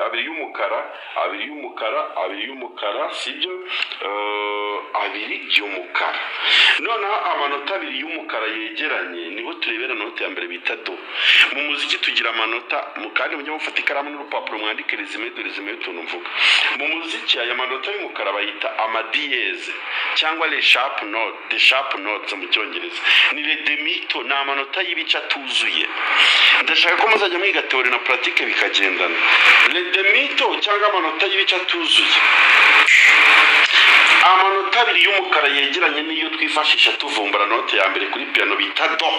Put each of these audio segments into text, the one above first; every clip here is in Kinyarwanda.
Abiri y'umukara, abiri y'umukara, abiri y'umukara, sibyo? Abiri y'umukara. Noneho amanota abiri y'umukara yegeranye niho turebera note ya mbere bita do. Mu muziki tugira amanota, kandi mujye mufata ikaramu n'urupapuro mwandike résumé de résumé y'utuntu mvuga. Mu muziki aya manota y'umukara bayita ama dièse cyangwa les sharp note, the sharp notes mu Cyongereza. Ni les demi-tons, ni amanota y'ibice atuzuye. Ndashaka ko muzajya mwiga théorie na pratique bikagendana. Les demi-tons cyangwa amanota y'ibice atuzuye, amanota abiri y'umukara yegeranye niyo twifashisha tuvumbura note ya mbere kuri piano bita do.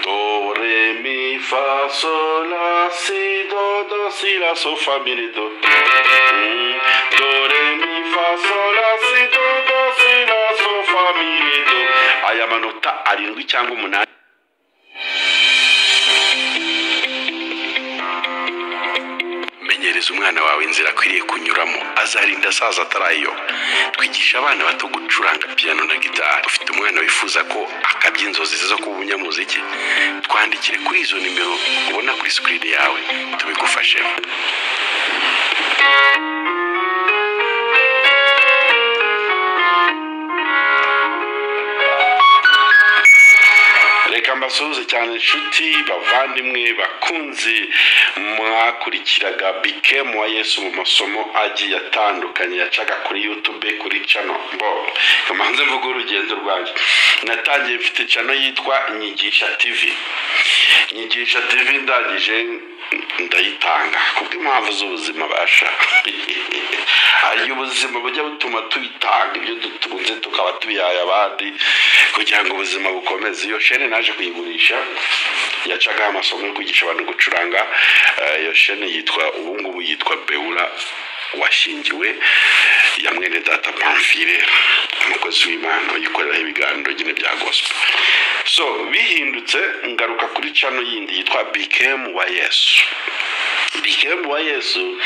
Do, re, mi, fa, sol, la, si, do, do, si, la, so, fa, mi, re, do. Do, re, mi, fa, sol, la, si, do, do, si, la, so, fa, mi, re, do. Aya manota arindwi cyangwa umunani. Menyereza umwana wawe inzira akwiriye kunyuramo, azarinda asaza atarayiyoba. Twigisha abana bato gucuranga piano na gitari. Ufite umwana wifuza ko akabya inzozi ze zo kuba umunyamuziki? Twandikire kuri izo nimero ubona kuri screen yawe tubigufashemo. Reka mbasuhuze cyane, inshuti, bavandimwe, bakunzi mwakurikiraga Bikemu wa Yesu mu masomo agiye atandukanye yacaga kuri YouTube, kuri channel. Bo kamanze mvuga urugendo rwanjye. Natangiye mfite channel yitwa Nyigisha TV. Nyigisha TV ndangije ndayitanga kubw'impamvu z'ubuzima. Basha hari ubuzima bujya butuma tubitanga, ibyo dutunze tukaba tubihaye abandi kugira ngo ubuzima bukomeze. Iyo chaîne naje kuyigurisha, yacagaho amasomo yo kwigisha abantu gucuranga. Iyo chaîne yitwa, ubu ngubu yitwa Beura Washyingiwe ya mwene data Pamphile, umukozi w'Imana uyikoreraho ibiganiro nyine bya gospel. So bihindutse, ngaruka kuri channel yindi yitwa Bikem wa Yesu. Bikem wa Yesu,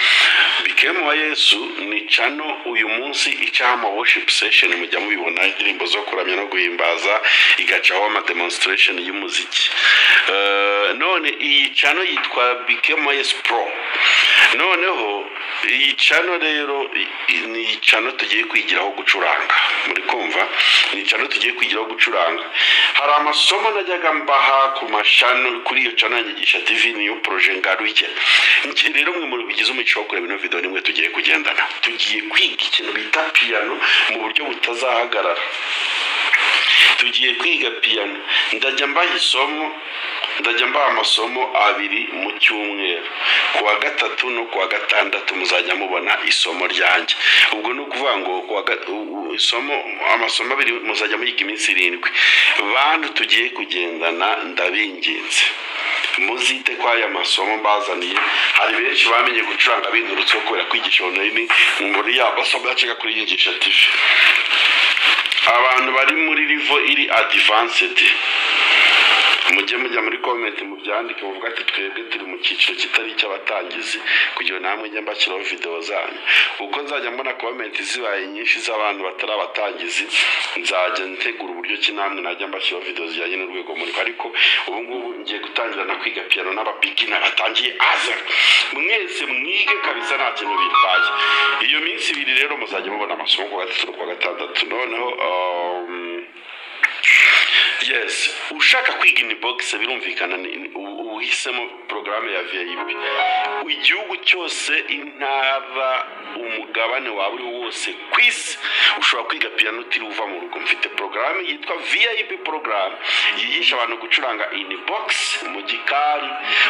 Bikem wa Yesu ni channel uyu munsi icaho ama worship session, mujya mubibona, indirimbo zo kuramya no guhimbaza, igacaho ama demonstration y'umuziki. None iyi channel yitwa Bikem wa Yesu Pro. Noneho iyi channel rero ni channel tugiye kwigiraho gucuranga. Muri kumva, ni channel tugiye kwigiraho gucuranga. Hari amasomo najyaga mbaha ku ma channel, kuri iyo channel ya Nyigisha TV, niyo projet ngaruye. Rero mwe muri bigize umuco wo kureba ino video, nimwe tugiye kugendana. Tugiye kwiga ikintu bita piano mu buryo butazahagarara. Tugiye kwiga piano, ndajya mbaha isomo, ndajya mbaha amasomo abiri mu cyumweru. Ku wa gatatu no ku wa gatandatu muzajya mubona isomo ryanjye. Ubwo ni ukuvuga ngo ku wa isomo, amasomo abiri muzajya muyiga iminsi 7. Bantu tugiye kugendana, ndabinginze muzite ko aya masomo mbazaniye. Hari benshi bamenye gucuranga binturutseho kubera kwigisha online muri ya masomo yacaga kuri Nyigisha TV. Abantu bari muri level iri advanced, mujye mujya muri comment mubyandike, muvuga ati twebwe turi mu cyiciro kitari icy'abatangizi, kugira ngo namwe njye mbashyiraho video zanyu. Uko nzajya mbona comment zibaye nyinshi z'abantu batari abatangizi, nzajya ntegura uburyo ki namwe najya mbashyiraho video zijyanye n'urwego muri. Ariko ubu ngubu ngiye gutangira na kwiga piano n'aba beginner batangiye aza. Mwese mwige kabisa, nta kintu bitwaye. Iyo minsi ibiri rero muzajya mubona amasomo, ku wa gatatu no ku wa gatandatu. Noneho yes, ushaka kwiga inbox, birumvikana uhisemo porogaramu ya VIP. Igihugu cyose, intara, umugabane waba uriho wose ku isi, ushobora kwiga piano utiriwe uva mu rugo. Mfite porogaramu yitwa VIP porogaramu yigisha abantu gucuranga inbox mu gikari.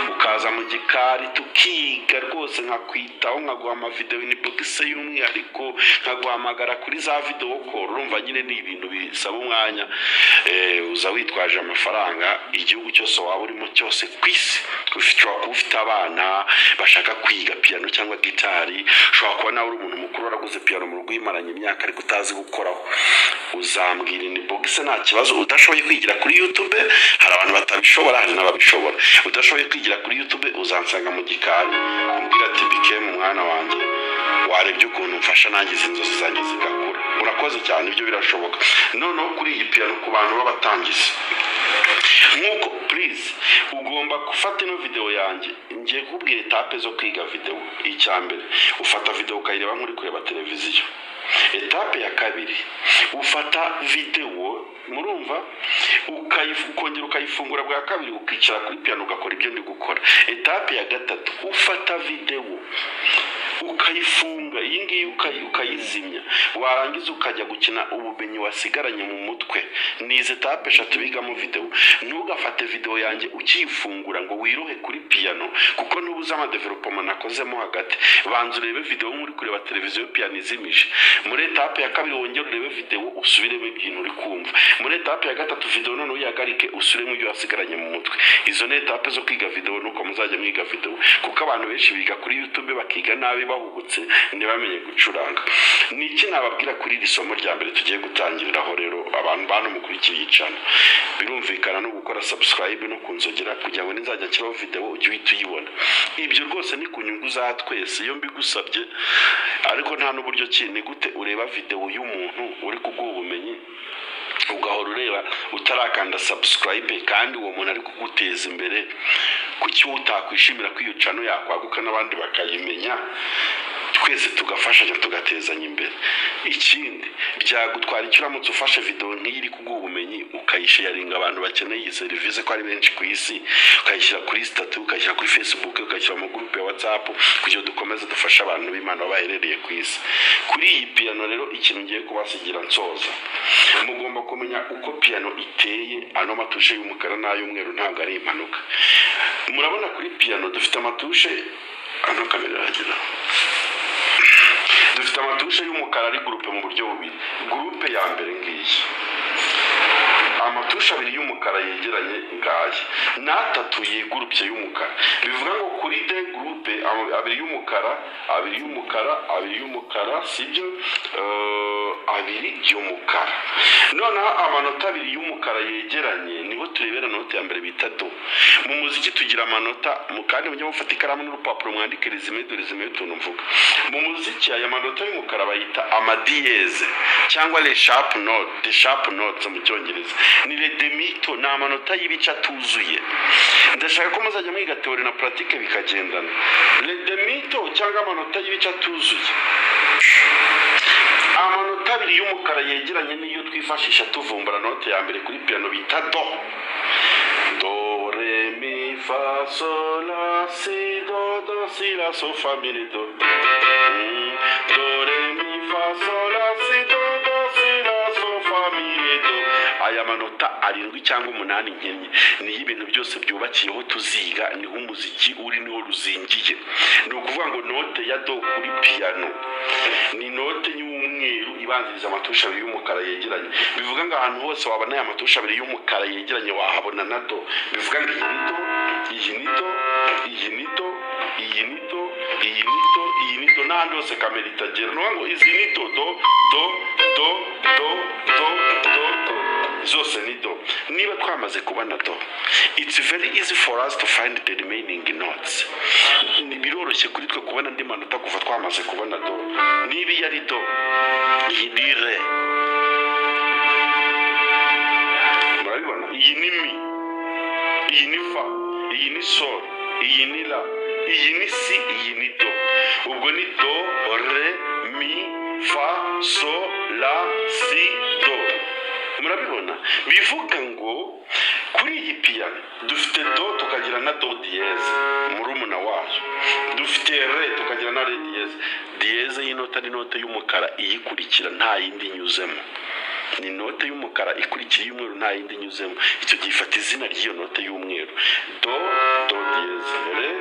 Ukaza mu gikari tukiga rwose, nkakwitaho, nkaguha ama video inbox y'umwihariko, nkaguhamagara kuri za video call. Urumva nyine ni ibintu bisaba umwanya. Uza witwaje amafaranga. Igihugu cyose waba urimo cyose ku isi, ushobora kuba ufite abana bashaka kwiga piano cyangwa gitari, ushobora kuba nawe uri umuntu mukuru waraguze piano mu rugo uyimaranye imyaka ariko utazi gukoraho, uzambwira inbox, nta kibazo. Udashoboye kwigira kuri YouTube, hari abantu batabishobora, hari n'ababishobora. Udashoboye kwigira kuri YouTube, uzansanga mu gikari umbwira ati: "Bikemu mwana wanjye." Warebye ukuntu mfasha nanjye izi nzozi zanjye zigakura. Urakoze cyane, ibyo birashoboka. Noneho kuri iyi piano, ku bantu b'abatangizi, nk'uko please ugomba gufata ino video yanjye, ngiye kukubwira étapes zo kwiga video. Icya mbere, ufata video ukayireba nk'uri kureba televiziyo. Étape ya kabiri, ufata video, murumva, ukongera ukayifungura bwa kabiri, ukicara kuri piano ugakora ibyo ndi gukora. Étape ya gatatu, ufata video ukayifunga iyi ngiyi, ukayizimya, warangiza ukajya gukina ubumenyi wasigaranye mu mutwe. Ni izi étapes eshatu bigamo video. Ntugafate video yanjye ukiyifungura ngo wirohe kuri piano, kuko ntubuze amadéveloppements nakozemo hagati. Banza urebe video nk'uri kureba televiziyo, piano izimije. Muri étape ya kabiri, wongere urebe video, usubiremo ibintu uri kumva. Muri étape ya gatatu, video noneho uyihagarike, usubiremo ibyo wasigaranye mu mutwe. Izo ni étapes zo kwiga video, nuko muzajya mwiga video, kuko abantu benshi biga kuri YouTube bakiga nabi, bahubutse, ntibamenye gucuranga. Ni iki nababwira kuri iri somo rya mbere tugiye gutangiriraho? Rero abantu bantu mukurikiye iyi channel, birumvikana no gukora subscribe no kunzogera, kugira ngo nizajya nshyiraho video ujye uhita uyibona. Ibyo rwose ni ku nyungu za twese iyo mbigusabye, ariko nta n'uburyo ki ni gute ureba video y'umuntu uri kuguha ubumenyi, ugahora ureba utarakanda subscribe, kandi uwo muntu ari kuguteza imbere? Kuki utakwishimira ko iyo channel yakwaguka n'abandi bakayimenya, twese tugafashanya, tugatezanya imbere? Ikindi, byagutwara icyo uramutse ufashe video nk'iyi iri kuguha ubumenyi, ukayisharinga abantu bakeneye iyi serivisi, ko ari benshi ku isi, ukayishyira kuri status, ukayishyira kuri Facebook, ukayishyira mu groupe ya WhatsApp, kugira ngo dukomeze dufashe abantu b'Imana baba baherereye ku isi. Kuri iyi piano rero, ikintu ngiye kubasigira nsoza, mugomba kumenya uko piano iteye. Ano matouches y'umukara n'ay'umweru ntabwo ari impanuka. Murabona kuri piano dufite amatouches ano, kamera iragera, dufite amatouches y'umukara ari groupé mu buryo bubiri. Groupe ya mbere ngiyi, amatouches abiri y'umukara yegeranye ngaya, n'atatu yegurupye y'umukara. Bivuga ngo kuri deux groupes, abiri y'umukara, abiri y'umukara, abiri y'umukara, sibyo? Abiri y'umukara. Noneho amanota abiri y'umukara yegeranye niho turebera note ya mbere bita do. Mu muziki tugira amanota kandi mujye mufata ikaramu n'urupapuro mwandike résumé de résumé y'utuntu mvuga. Mu muziki aya manota y'umukara bayita amadièses cyangwa les sharp note, the sharp notes mu Cyongereza ni le demi-ton, ni amanota y'ibice atuzuye. Ndashaka ko muzajya mwiga théorie na pratique bikagendana. Le demi-ton cyangwa amanota y'ibice atuzuye, amanota abiri y'umukara yegeranye, niyo twifashisha tuvumbura note ya mbere kuri piano bita do. Do, re, mi, fa, sol, la, si, do, do, si, la, so, fa, mi, re, do. Do, re, mi, fa, sol, la, si, do, do, si, la, so, fa, mi, re, do. Aya manota arindwi cyangwa umunani nkennye niyo ibintu byose byubakiyeho tuziga, niho umuziki uri, niho ruzingiye. Ni ukuvuga ngo note ya do kuri piano ni note y'umweru ibanziriza amatouches abiri y'umukara yegeranye. Bivuga ngo ahantu hose wabona aya matouches abiri y'umukara yegeranye, wahabona na do. Bivuga ngo iyi ni do, iyi ni do, iyi ni do, iyi ni do, iyi ni do, iyi ni do, n'ahandi hose kamera itagera. Ni ukuvuga ngo izi ni do: do, do, do, do, do, do, do, zose ni do. Niba twamaze kubona do, it's very easy for us to find the remaining notes. Biroroshye kuri twe kubona andi manota kuva twamaze kubona do. Niba iyo ari do, iyi ni re, murabibona, iyi ni mi, iyi ni fa, iyi ni sol, iyi ni la, iyi ni si, iyi ni do. Ubwo ni do, re, mi, fa, sol, la, si, do. Murabibona? Bivuga ngo kuri iyi piyano dufite do, tukagira na do dièse murumuna wayo, dufite re, tukagira na re dièse. Dièse y'inota ni note y'umukara iyikurikira, nta yindi inyuzemo. Ni note y'umukara ikurikira iy'umweru, nta yindi inyuzemo. Icyo gihe ifata izina ry'iyo note y'umweru. Do, do dièse, re,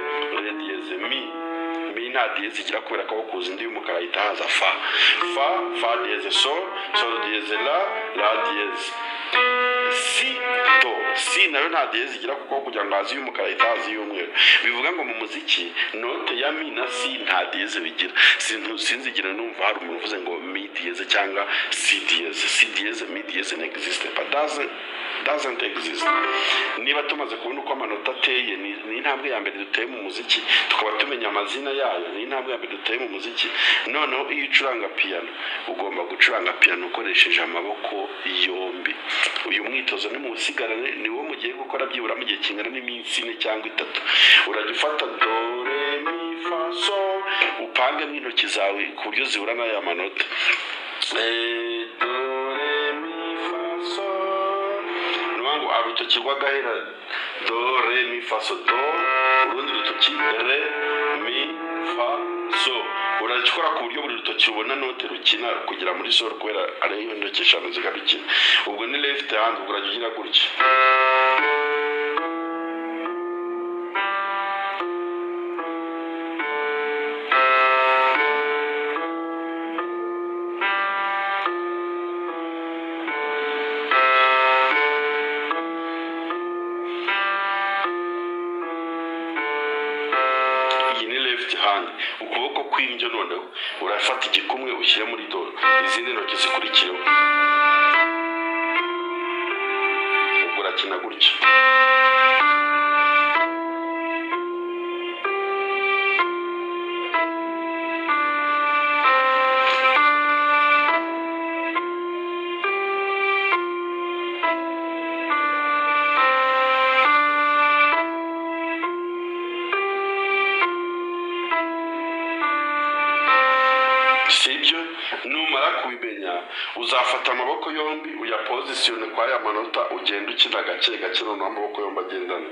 re dièse, mi. Mi nta dièse igira kubera ko aho kuza indi y'umukara ahita haza fa. Fa, fa dièse, sol, sol dièse, la, la dièse, si. Si, do. Si nayo nta dièse igira, kuko kugira ngo haze iy'umukara ihita haza iy'umweru. Bivuga ngo mu muziki note ya mi na si nta dièse bigira. Sinzigera numva hari umuntu uvuze ngo mi dièse cyangwa si dièse. Si dièse, mi dièse n'existe pas, doesn't exist. Niba tumaze kubona uko amanota ateye, ni intambwe ya mbere duteye mu muziki, tukaba tumenya amazina yayo, ni intambwe ya mbere duteye mu muziki. Noneho iyo ucuranga piyano, ugomba gucuranga piyano ukoresheje amaboko yombi. Uyu mwitozo ni muwusigarane, ni wo mugiye gukora byibura mu gihe kingana n'iminsi 4 cyangwa 3. Urajya ufata do, re, mi, fa, sol, upangemo intoki zawe ku buryo zihura n'aya manota. Do, re, mi, fa, sol. Ni ukuvuga ngo urutoki rw'agahera do, re, mi, fa, sol, do, urundi rutoki re, mi, fa, sol. Urakora ku buryo buri rutoki rubona note rukina kugera muri sol, kubera ariyo ntoki 5 zigarukira. Ubwo ni left hand, ubwo urajya ugira gutya. Iyi ni left hand, ukuboko kw'indyo. Noneho urafata igikumwe ushyire muri do, izindi ntoki zikurikireho, ubwo urakina gutya. Sibyo? Numara kubimenya, uzafata amaboko yombi uyapozisiyone kwa ya manota, ugenda ukina gake gake, noneho amaboko yombi agendana.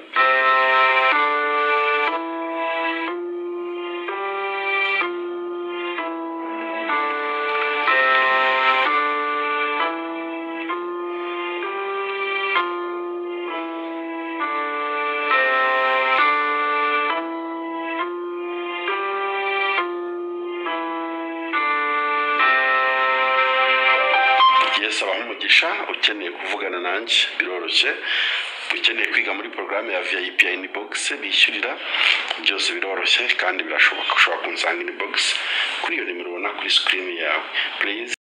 Yesu abaha umugisha. Ukeneye kuvugana nanjye biroroshye, ukeneye kwiga muri porogaramu ya VIP ya inbox bishyurira, byose biroroshye kandi birashoboka. Ushobora kunsanga inbox kuri iyo nimero ubona kuri screen yawe, please.